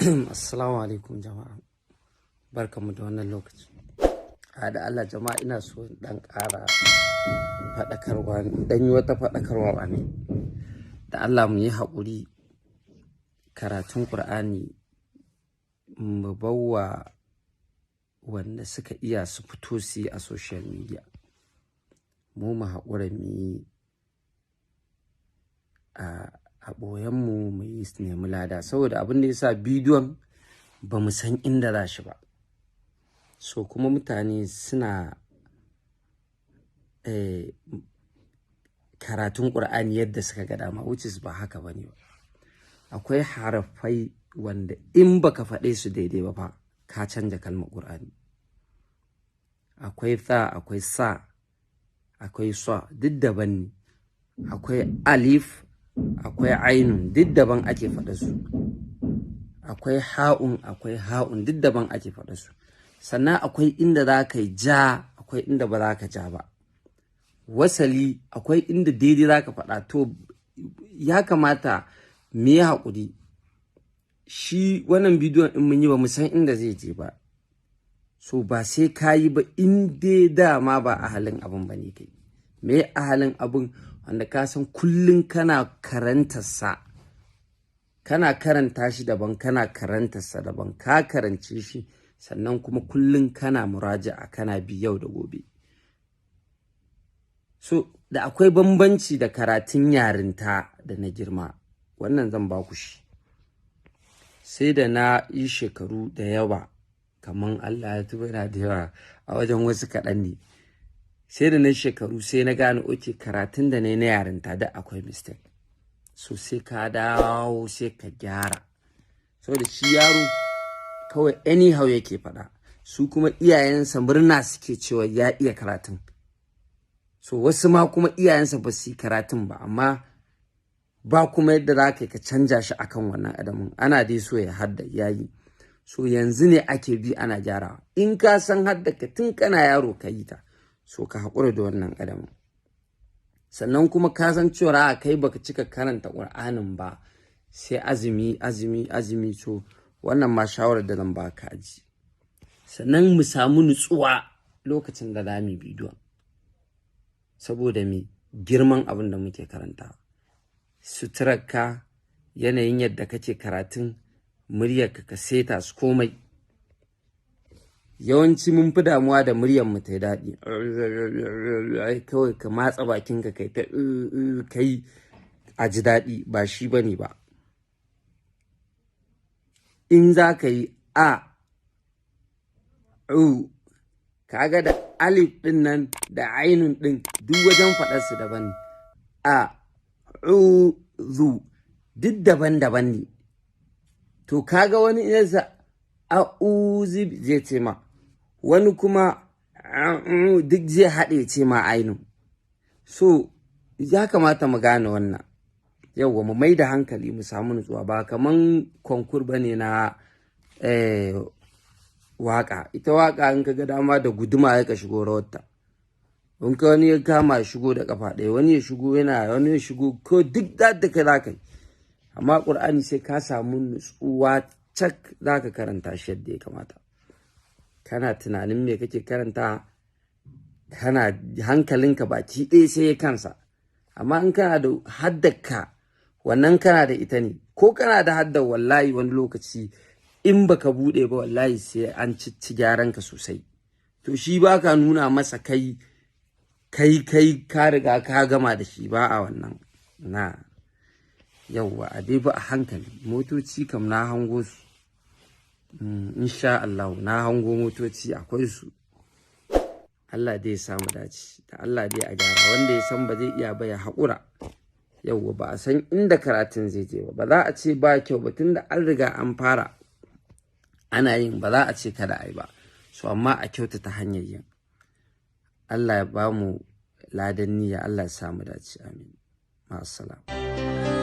Assalamu alaikum jama'a. Barkanmu da wannan lokaci. A da Allah jama'a, ina so in ɗan ƙara faɗakarwa, ɗan yi wata faɗakarwa ne. Da Allah mu yi haƙuri, karatun Ƙur'ani mu bawa wanda suka iya su fito su yi a social media. Mu mu haƙura mu yi a ɓoyenmu, mu yi nemi lada, saboda abin da ya sa bidiyon ba mu san inda za shi ba. So kuma mutane suna karatun Ƙur'ani yadda suka ga dama, which is ba haka ba ne ba. Akwai harafai wanda in baka faɗe su daidai ba fa, ka canja kalmar Ƙur'ani. Akwai tha, akwai sa, akwai sa, duk daban ne. Akwai alif, akwai ainun, duk daban ake faɗa su. Akwai ha'un, akwai ha'un, duk daban ake faɗa su. Sannan akwai inda za ka yi ja, akwai inda ba za ka ja ba. Wasali, akwai inda daidai za ka faɗa. To ya kamata mu yi haƙuri. Shi wannan bidiyon in mun yi, ba mu san inda zai je ba. So ba sai ka yi ba in dai dama ba ahalin abin ba ne kai. Me ahalin abin? Wanda ka san kullum kana karantarsa. Kana karanta shi daban, kana karantarsa daban. Ka karance shi, sannan kuma kullum kana muraja'a, kana bi yau da gobe. So da akwai bambanci da karatun yarinta da na girma. Wannan zan ba ku shi. Sai da na yi shekaru da yawa, kaman Allah ya tuba yana da yawa a wajen wasu, kaɗan ne. Sai da na shekaru sai na gane, okay, karatun da na yi na yarinta da akwai mistake. So sai ka dawo sai ka gyara. Saboda shi yaro kawai anyhow yake faɗa, su kuma iyayensa murna suke cewa ya iya karatun. So wasu ma kuma iyayensa ba su yi karatun ba, amma ba kuma yadda za ka ka canja shi akan wannan adamin, ana dai so ya hadda ya yi. So yanzu ne ake bi ana gyarawa. In ka san hadda ka tun kana yaro ka yi ta, so ka haƙura da wannan adamin. Sannan kuma ka san cewa a kai baka cika karanta Ƙur'anin ba sai azumi, azumi, azumi. So wannan ma shawarar da zan baka aji. Sannan mu samu nutsuwa lokacin da za mu yi bidiyon, saboda me? Girman abin da muke karanta. Suturarka, yanayin yadda kake karatun, muryarka ka seta su, komai. Yawanci mun fi damuwa da muryar mu ta yi daɗi, kawai ka matsa bakinka kai ta kai a ji daɗi, ba shi ba ne ba. In za ka yi a u, kaga da alif ɗin nan da ainun ɗin, duk wajen faɗarsu daban ne. A u zu, duk daban-daban ne. To kaga wani yasa a uzi zai ce ma, wani kuma duk zai haɗe ce ma ainun. So ya kamata mu gane wannan. Yauwa, mu mai da hankali, mu samu nutsuwa. Ba kaman concours ba ne na waka. Ita waka in ka ga dama da guduma ya ka shigo rawarta. In ka wani ya kama shigo da kafa ɗaya, wani ya shigo yana, wani ya shigo, ko duk da kai za ka yi. Amma Ƙur'ani sai ka samu nutsuwa cak za ka karanta shi yadda ya kamata. Kana tunanin me kake karanta, kana hankalinka baki ɗaya sai ya kansa. Amma in kana da haddaka wannan, kana da ita ne, ko kana da haddar, wallahi wani lokaci in baka bude ba, wallahi sai an ci gyaran ka sosai. To shi baka nuna masa kai kai kai ka riga ka gama da shi ba a wannan na. Yauwa, a dai ba a hankali. Motoci kam na hango su, insha Allah na hango motoci, akwai su. Allah dai ya samu dace. Da Allah dai a gyara. Wanda ya san ba zai iya ba, ya haƙura. Yauwa, ba a san inda karatun zai je ba. Ba za a ce ba kyau ba, tunda an riga an fara ana yin, ba za a ce kada a yi ba. So amma a kyautata hanyar yin. Allah ya ba mu ladan niyya, Allah ya samu dace, amin, ma'assalam.